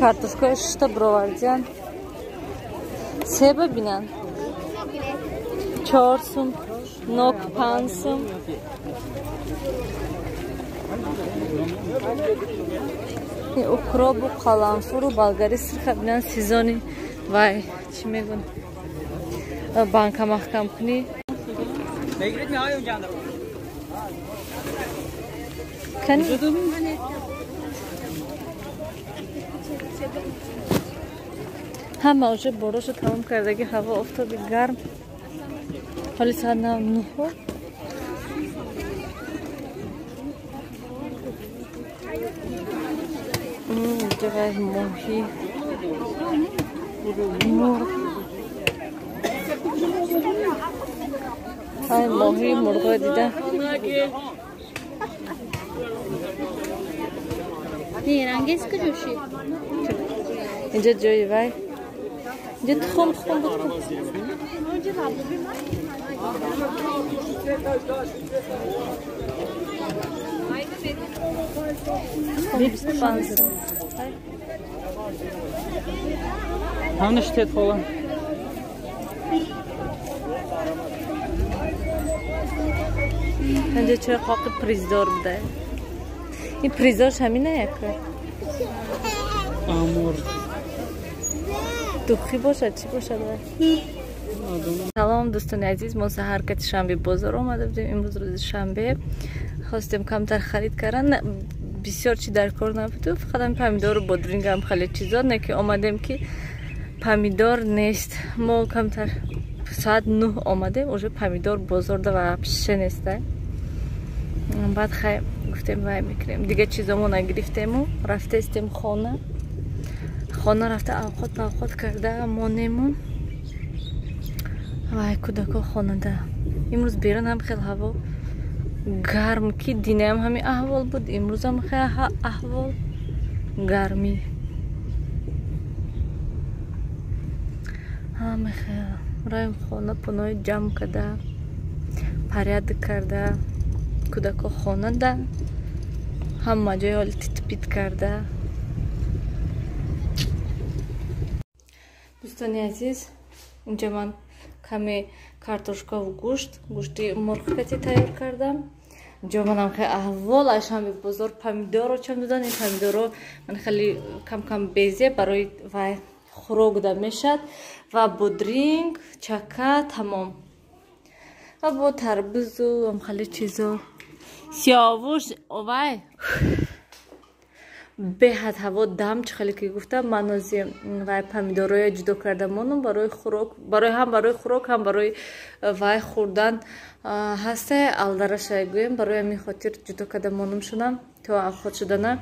Картошкаи шишта бировардиян. Себа бинан. 4 сум, нок 5 сум. Укробу, қаламфуру, болгари сирха бинан сезони вай чӣ мегӯн? Банка маҳкам кунӣ. Кани? Ҳама уже борошо тамом кардаги, ҳаво офтоби гарм. Ҳоли соат 9. Инҷа моҳӣ, мурғ. Ай моҳӣ, мурғо дида. Инҷа ҷои вай. Инҷа тухм буд. Тухм 25 сум. Ҳамна штет хола. Инҷа чой қоқи приздор буда. Ин приздорш ҳамина яка? Амур. Духи бошад, чӣ бошад? Салом дӯстони азиз, мо саҳар кати шанбе бозор омада будем. Имрӯз рӯзи шанбе. Хостем камтар харид кардан. Бисёр чи дар кор набуду, фақат ҳам помидору бодрингам хеле чизо, не ки омадем ки помидор нест. Мо камтар соат 9 омадем, уже помидор бозорда вообще неста. Баъд хай гуфтем вай мекунем. Дига чизомо нагирифтему, рафтаистем хона. Хона рафта авқот павқот карда монему. Вай кӯдако хонада. Имрӯз берун ҳам хел ҳаво гарм, ки динаам ҳамин аҳвол буд, имрӯзам хел аҳвол гармӣ. Ҳама хел раем хона пунои ҷамъ карда, порядок карда, кӯдако хонада, ҳама ҷои ҳоли титпит карда. Дӯстони азиз, инҷа ман каме картошкаву гӯшт, гӯшти мурғ кати тайёр кардам. Инҷо манам хеле аҳвол аз шанбе бозор помидорро чам додан. Ин помидорро ман хеле кам-кам безе барои вай хӯрок да мешад ва бодринг, чака тамом. Ва бо тарбузу ам хеле чизо. Сиёвуш вай беҳад ҳаво дам, чӣ хеле ки гуфтам, ман ози вай помидорҳоя ҷудо карда монам барои хӯрок, барои ҳам барои хӯрок, ҳам барои вай хӯрдан ҳаста алдараша гӯем, барои ҳамин хотир ҷудо карда монам шунам то авқот шудана.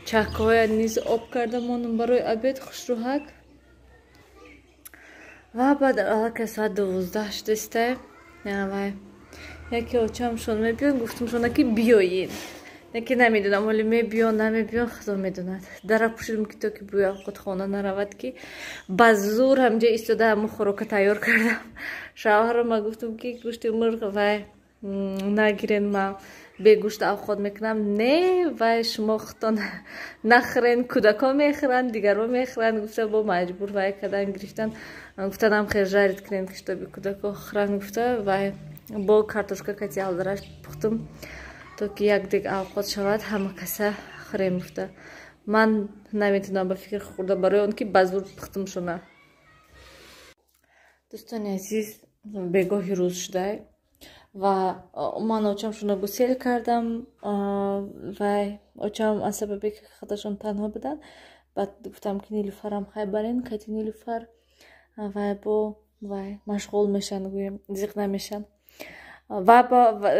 Чакҳоя низ об карда монам барои обед хушрӯҳак. Ва баъд аллакай соат 12 шудааста. Вай яке очамшон мебиён, гуфтамшона ки биёед. Неки намедонам, ҳоли мебиён, намебиён, худо медонад. Дара пӯшидам ки то ки бӯи авқот хона наравад, ки ба зур ҳамҷа истода ҳамун хӯрока тайёр кардам. Шавҳарама гуфтам ки гӯшти мурғ вай нагирен, ман бегӯшт авқот мекунам. Не, вай шумо худтон нахӯрен, кӯдако мехӯранд, дигарҳо мехӯранд. Гуфта бо маҷбур вай кардан гирифтан. Гуфтанам хел жарит кунем, ки шитоби кӯдако хӯранд гуфта, вай бо картошка кати алдараш пухтум, то ки як дег авқот шавад, ҳама каса хӯрем гуфта. Ман наметавонам ба фикр хӯрда, барои он ки ба зур пухтум шуна. Дӯстони азиз, бегоҳи рӯз шудай ва ман очам шуна гусел кардам. Вай очам аз сабабе ки худашон танҳо буданд, баъд гуфтам ки Нилуфарам хай барен, кати Нилуфар вай бо вай машғул мешанд, гӯем зиқ намешанд. Ва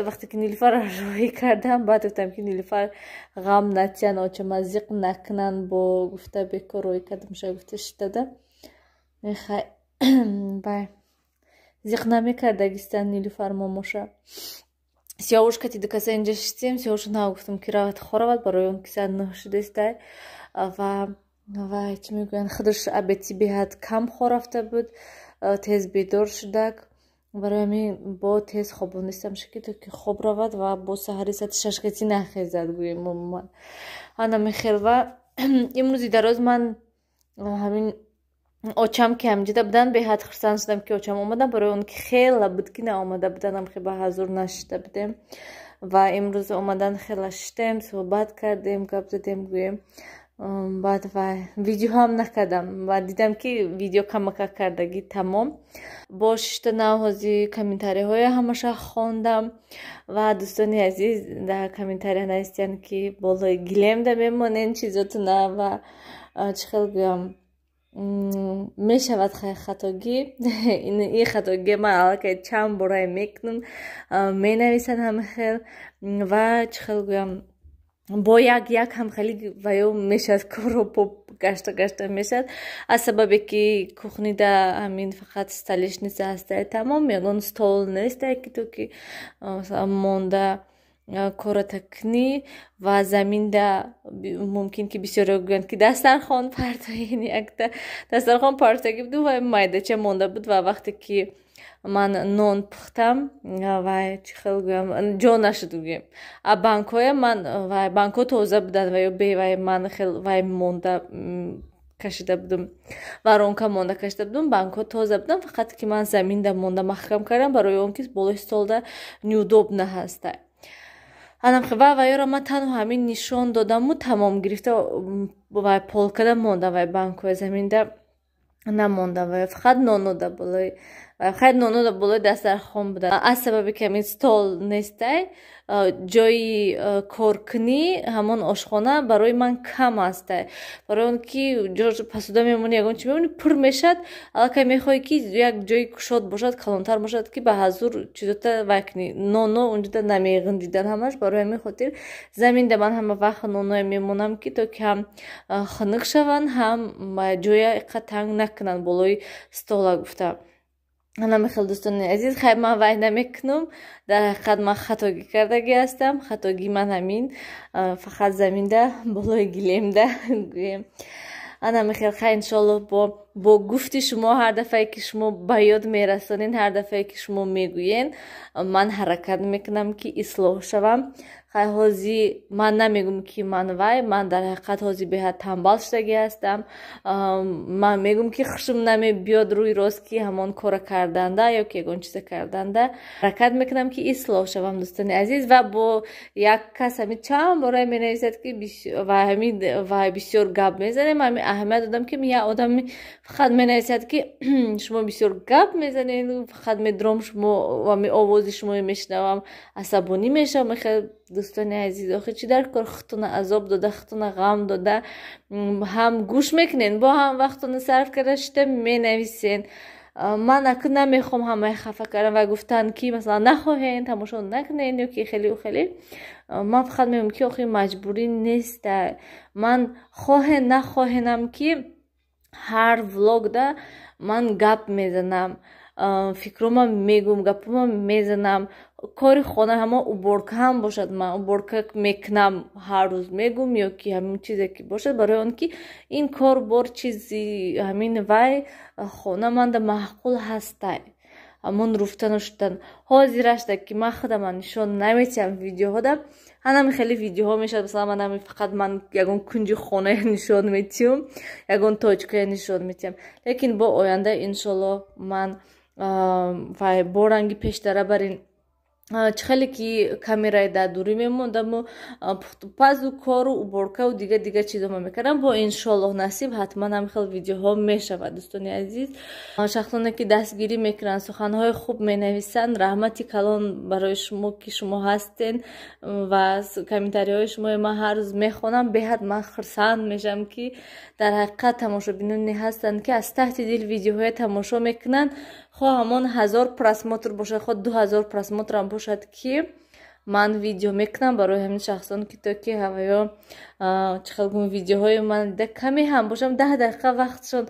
вақте ки Нилуфарро роҳӣ кардам, баъд гуфтам ки Нилуфар ғам натиян, очама зиқ накунанд, бо гуфта бекор роҳӣ кардам ша гуфта шитада. Вай зиқ намекардагистан Нилуфар момоша. Сиёвуш кати ду каса инҷа шистем, Сиёвуш нав гуфтам ки равад хоравад, барои он ки соат 9 шудааста. Ва вай чӣ мегӯянд, худаш абети беҳад кам хорафта буд, тез бедор шудак. Барои ҳамин бо тез хобонистам шуки, то ки хоб равад ва бо саҳари соати 6 қати нахезад, гӯем, умуман ана мехел. Ва имрӯзи дароз ман ҳамин очам ки ҳамҷида буданд, беҳад хурсанд шудам, ки очам омадам, барои он ки хела буд, ки наомада буданам, хе ба ҳазур нашида будем. Ва имрӯз омадан, хела шиштем, суҳбат кардем, гап задем, гӯем. Баъд ва видеоҳам накардам ва дидам, ки видео камака кардагӣ тамом. Бо шишта навҳози комментариҳоя ҳамаша хондам. Ва дӯстони азиз, дар комментария навистиянд, ки болои гилемда мемонен чизотуна. Ва чӣ хел гӯям, мешавад хатогӣ. Ин хатогӣ ман аллакай чанд борае мекунам, менависанд ҳама хел. Ва чӣ хел гӯям, бо як як ҳам хеле ваё мешавад, корро бо гашта гашта мешавад, аз сабабе ки кухнида ҳамин фақат столешница ҳастае, тамом, ягон стол нестае, ки то ки монда кората кунӣ. Ва заминда мумкин ки бисёре гӯянд, ки дастархон партоин. Якта дастархон партогӣ буду ва майдача монда буд. Ва вақте ки ман нон пухтам, ва чӣ хел гӯям, ҷо нашуд, гӯем. А банкҳоя ман, вай банкҳо тоза буданд ва ё бевай ман хел вай монда кашида будум, воронка монда кашида будум, банкҳо тоза буданд, фақат ки ман заминда монда маҳкам кардам, барои он ки болои столда неудобно ҳаста. Ва ваёро ман танҳо ҳамин нишон додаму тамом, гирифта вай полкада мондам. Вай банкҳои заминда намондам, ва фақат нонода болои, хайр, нонода болои дастархон буда. Аз сабаби ки ҳамин стол нестай, ҷои коркунӣ ҳамон ошхона барои ман кам астай, барои он ки ҷо пасуда мемонӣ, ягон чи мемонӣ, пур мешавад. Аллакай мехоҳӣ, ки як ҷои кушод бошад, калонтар бошад, ки ба ҳазур чизота вай кунӣ. Ноно унҷода намеғинҷидан ҳамаш. Барои ҳамин хотир заминда ман ҳама вақт ноное мемонам, ки то ки ҳам хунук шаванд, ҳам ҷоя иқа танг накунанд болои стола гуфта. Ана хел, дӯстони азиз, хайр, ман вай намекунам. Дар ҳақиқат ман хатогӣ кардагӣ ҳастам. Хатогии ман ҳамин, фақат заминда болои гилемда, гӯем. Ана мехел, хайр, иншоаллоҳ, бо гуфти шумо, ҳар дафъае ки шумо ба ёд мерасонед, ҳар дафъае ки шумо мегӯед, ман ҳаракат мекунам, ки ислоҳ шавам. Хай, ҳози ман намегӯм, ки ман вай, ман дар ҳақиқат ҳози беҳад тамбал шудагӣ ҳастам. Ман мегӯм, ки хушум намебиёд, рӯи рост, ки ҳамон кора карданда ё ки ягон чиза карданда. Ҳаракат мекунам, ки ислоҳ шавам, дӯстони азиз. Ва бо як кас ҳамин чанд бора менависад, ки ва ҳамин вай бисёр гап мезанем. Ҳамин аҳамият додам, ки як одами фақат менависад, ки шумо бисёр гап мезанед, фақат медуром, шумо ҳамин овози шумо мешунавам, асабонӣ мешавам. Хел, дӯстони азиз, охир чӣ дар кор худтона азоб дода, худтона ғам дода, ҳам гӯш мекунен, бо ҳам вақтона сарф карда шита менависен? Ман акун намехоҳам ҳамаи хафа кардам ва гуфтан, ки масалан нахоҳен, тамошо накунен ё ки хеле хеле. Ман фақат мегӯям, ки охир маҷбурӣ неста. Ман хоҳен нахоҳенам, ки ҳар влогда ман гап мезанам, фикрома мегӯм, гапома мезанам. Кори хона, ҳама уборка ҳам бошад, ман уборка мекунам, ҳар рӯз мегӯм, ё ки ҳамин чизе ки бошад, барои он ки ин кор бор чизи ҳамин вай хона манда маъқул ҳастай, ҳамон руфтану шудан. Ҳозирашда ки ман худама нишон наметиҳам видеоҳода, ҳанами хеле видеоҳо мешавад. Масалан, ман ҳами фақат ман ягон кунҷи хонае нишон метиҳам, ягон точкае нишон метиҳам. Лекин бо оянда, иншоллоҳ, ман вай бо ранги пештара бар ин чӣ хеле ки камераи дар дурӣ мемондаму пухтупазу кору уборкаву дига дига чизо ма мекардам, бо иншоаллоҳ насиб, ҳатман ҳам хел видеоҳо мешавад. Дӯстони азиз, шахсоне ки дастгирӣ мекунанд, суханҳои хуб менависанд, раҳмати калон барои шумо, ки шумо ҳастен. Ва комментариҳои шумои ман ҳар рӯз мехонам, беҳад ман хурсанд мешавам, ки дар ҳақиқат тамошобиноне ҳастанд, ки аз таҳти дил видеоҳоя тамошо мекунанд. Хоҳ ҳамон 1000 просмотр бошад, хоҳ 2000 просмотрам бошад, ки ман видео мекунам барои ҳамин шахсон, ки то ки ҳаваё чӣ хел гум, видеоҳои ман дида, каме ҳам бошам, 10 дақиқа вақтшон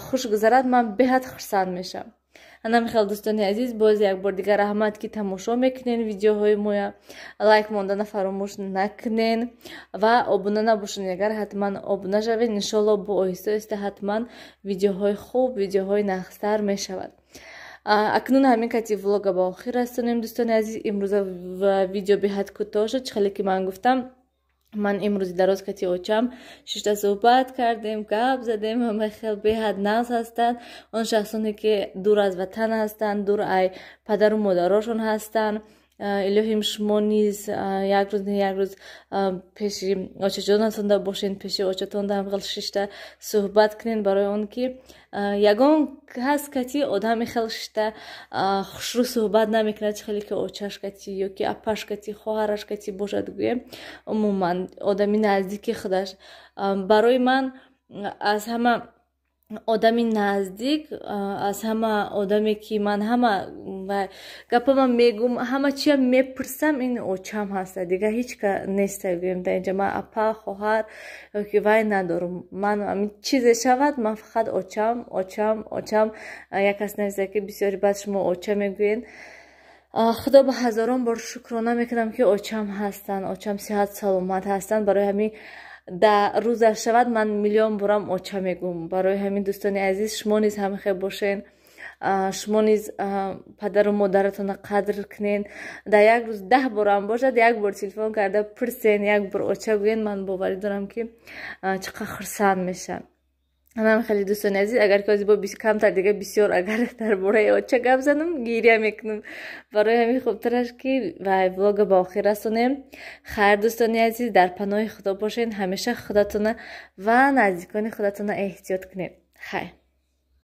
хуш гузарад, ман беҳад хурсанд мешавам. Ана михел, дӯстони азиз, боз як бор дигар раҳмат, ки тамошо мекунен видеоҳои моя. Лайк мондана фаромӯш накунен ва обуна набошед агар, ҳатман обуна шавед. Иншолло, бо оҳиста оҳиста ҳатман видеоҳои хуб, видеоҳои нағзтар мешавад. Акнун ҳамин кати влога ба охир расонем, дӯстони азиз. Имрӯза видео беҳад кӯтоҳ шуд. Чӣ хеле ки ман гуфтам, ман имрӯзи дароз кати очам шишта суҳбат кардем, гап задем. Ҳама хел беҳад нағз ҳастанд. Он шахсоне ки дур аз ватан ҳастанд, дур ай падару модарошон ҳастанд, илоҳим, шумо низ як рӯз не як рӯз пеши очаҷонатонда бошед, пеши очатонда ҳам шишта суҳбат кунед, барои он ки ягон кас кати одами хел шишта хушрӯ суҳбат намекунад, чӣ хеле ки очаш кати ё ки апаш кати, хоҳараш кати бошад, гӯем, умуман одами наздики худаш. Барои ман аз ҳама одами наздик, аз ҳама одаме ки ман ҳама гапама мегум, ҳама чиам мепурсам, ин очам ҳаста. Дигар ҳеҷ ка неста, гӯем, дар инҷа ман апа, хоҳар ёки вай надорам. Ман ҳамин чизе шавад, ман фақат очам, очам, очам. Як кас нависта, ки бисёри баъд шумо оча мегӯед. Худо ба ҳазорон бор шукрона мекунам, ки очам ҳастанд, очам сиҳат саломат ҳастанд. Барои ҳамин да рӯзаш шавад, ман миллион борам оча мегӯм. Барои ҳамин, дӯстони азиз, шумо низ ҳамихел бошен, шумо низ падару модаратонро қадр кунен. Дар як рӯз 10 борам бошад, як бор телефон карда пурсен, як бор оча гӯен. Ман боварӣ дорам, ки чӣ қадр хурсанд мешавам. Анам хеле, дӯстони азиз, агар ки ҳозир бо камтар дига бисёр агар дар бораи оча гап занам, гиря мекунам. Барои ҳамин хубтараш, ки вай влога ба охир расонем. Хайр, дӯстони азиз, дар паноҳи Худо бошед. Ҳамеша худатона ва наздикони худатона эҳтиёт кунед. Хайр.